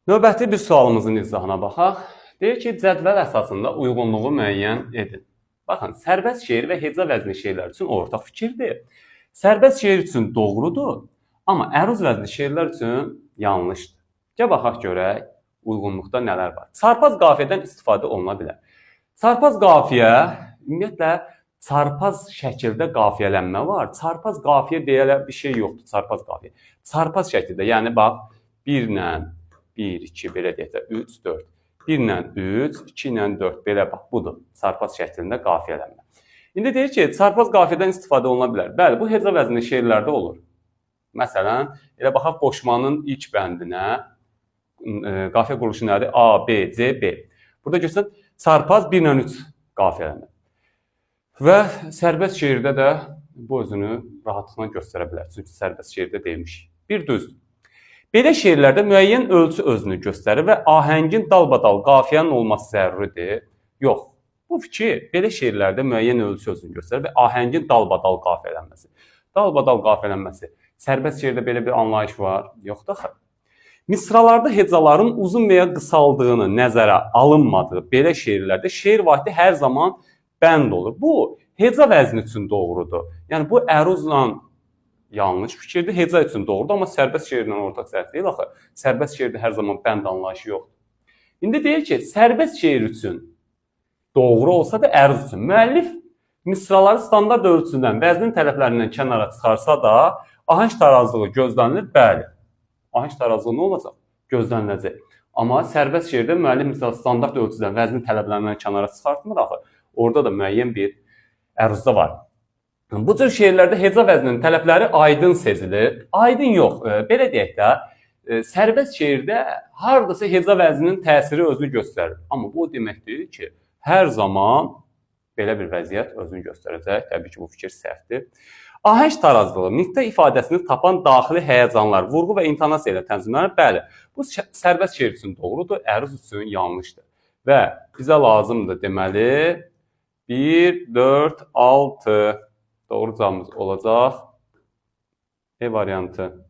Növbəti bir sualımızın izahına baxaq. Deyir ki, cədvəl əsasında uyğunluğu müəyyən edin. Baxın, sərbəst şeir və heca vəzni şeirlər üçün ortaq fikirdir. Sərbəst şeir üçün doğrudur, amma əruz vəzni şeirlər üçün yanlışdır. Gəl baxaq görək uyğunluqda nələr var. Çarpaz qafiyədən istifadə oluna bilər. Çarpaz qafiyə, ümumiyyətlə çarpaz şəkildə qafiyələnmə var. Çarpaz qafiyə deyə bir şey yoxdur, çarpaz qafiyə. Çarpaz şəkildə, yəni bax 1 ilə 1, 2 belə deyək də 3, 4. 1 ilə 3, 2 ilə 4 belə bax budur. Çarpaz şəklində qafiyələnmə. İndi deyir ki, çarpaz qafiyədən istifadə oluna bilər. Bəli, bu heca vəznli şeirlərdə olur. Məsələn, elə baxaq qoşmanın ilk bəndinə qafiyə quruluşu nədir? A, B, C, B. Burada görsən, çarpaz 1 ilə 3 qafiyələnmə. Və sərbəst şeirdə də bu özünü rahatlıqla göstərə bilər. Çünki sərbəst şeirdə demişik. Bir düzdür. Belə şeirlərdə müəyyən ölçü özünü göstərir və ahəngin dalbadal qafiyənin olması zəruridir. Yox. Bu fikir belə şeirlərdə müəyyən ölçü özünü göstərir və ahəngin dalbadal qafiyələnməsi. Dalbadal qafiyələnməsi. Sərbəst şeirdə belə bir anlayış var? Yoxdur axı. Misralarda hecaların uzun və ya qısaldığını nəzərə alınmadığı belə şeirlərdə şeir vahidi hər zaman bənd olur. Bu heca vəzni üçün doğrudur. Yəni bu əruzla yanlış fikirdir. Heca üçün doğrudur, amma sərbəst şeirlə ortaq cəhət deyil axı. Sərbəst şeirdə hər zaman bənd anlayışı yoxdur. İndi deyir ki, sərbəst şeir üçün doğru olsa da əruz üçün. Müəllif misraları standart ölçüsündən, vəznin tələblərindən kənara çıxarsa da ahəng tarazlığı gözlənilir. Bəli. Ahəng tarazlığı nə olacaq? Gözləniləcək. Amma sərbəst şeirdə müəllif misal standart ölçüdən, vəznin tələblərindən kənara çıxartmır axı. Orada da müəyyən bir əruzda var. Bu cür şeirlərdə heca vəzninin tələbləri aydın sezilir. Aydın yox, belə deyək də, sərbəst şeirdə hardasa heca vəzninin təsiri özünü göstərir. Amma bu o demək deyil ki, hər zaman belə bir vəziyyət özünü göstərəcək. Təbii ki, bu fikir səhvdir. Ahəng tarazlığı, nitqdə ifadəsini tapan daxili həyəcanlar, vurğu və intonasiya ilə tənzimlənir. Bəli, bu sərbəst şeir üçün doğrudur, əruz üçün yanlışdır. Və bizə lazımdır deməli 1, 4, 6. Doğru cavabımız olacaq E variantı.